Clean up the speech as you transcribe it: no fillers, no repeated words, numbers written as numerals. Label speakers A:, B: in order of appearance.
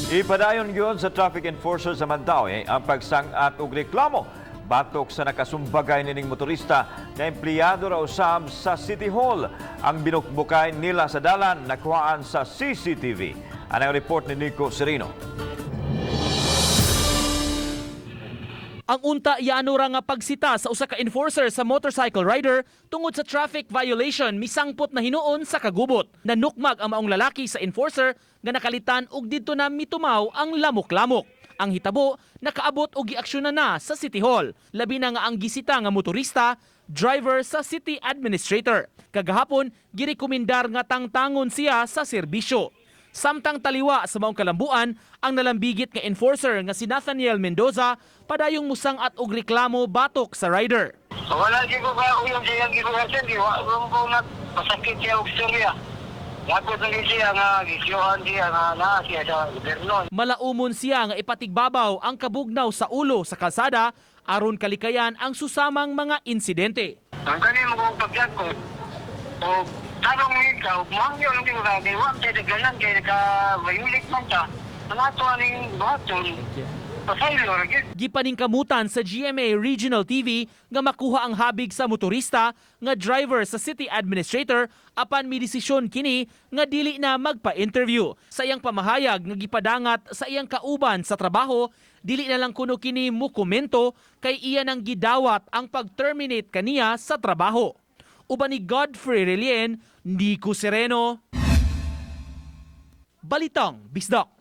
A: Ipadayon gyud sa traffic enforcer sa Mandaue ang pagsang-at og reklamo batok sa nakasumbagay nining motorista na empleyado ra usab sa City Hall. Ang binukbukay nila sa dalan nakuhaan sa CCTV. Anang report ni Nico Serino.
B: Ang unta yano ra nga pagsita sa usa ka enforcer sa motorcycle rider tungod sa traffic violation misangpot na hinuon sa kagubot. Nanukmag ang maong lalaki sa enforcer nga nakalitan og didto na mitumaw ang lamok-lamok. Ang hitabo nakaabot og giaksyonan na sa City Hall. Labi na nga ang gisita nga motorista, driver sa city administrator. Kagahapon girekomendar nga tangtangon siya sa serbisyo. Samtang taliwa sa maong kalambuan, ang nalambigit nga enforcer nga si Nathaniel Mendoza padayong musang-at og reklamo batok sa rider.
C: Wala gyud ko ka uyong siya gikuhasan di wa ko na pasakit siya og storya. Lapot na gyud siya nga gisiyohan siya nga naa siya sa gobyerno.
B: Malaumon siya nga ipatigbabaw ang kabugnaw sa ulo sa kalsada aron kalikayan ang susamang mga insidente.
C: Ang kani mo kong pagjakot o tarong ni ka og mangyo lang ko ka di wa kay daganan kay naka violate man ta. Ang ato aning buhaton pasaylo ra gyud.
B: Gipaningkamutan sa GMA Regional TV nga makuha ang habig sa motorista nga driver sa city administrator apan midesisyon kini nga dili na magpa-interview. Sa iyang pamahayag nga gipadangat sa iyang kauban sa trabaho, dili na lang kuno kini mukomento kay iya nang gidawat ang pag-terminate kaniya sa trabaho. Uban ni Godfrey Relien, Nico Sereno. Balitang Bisdak.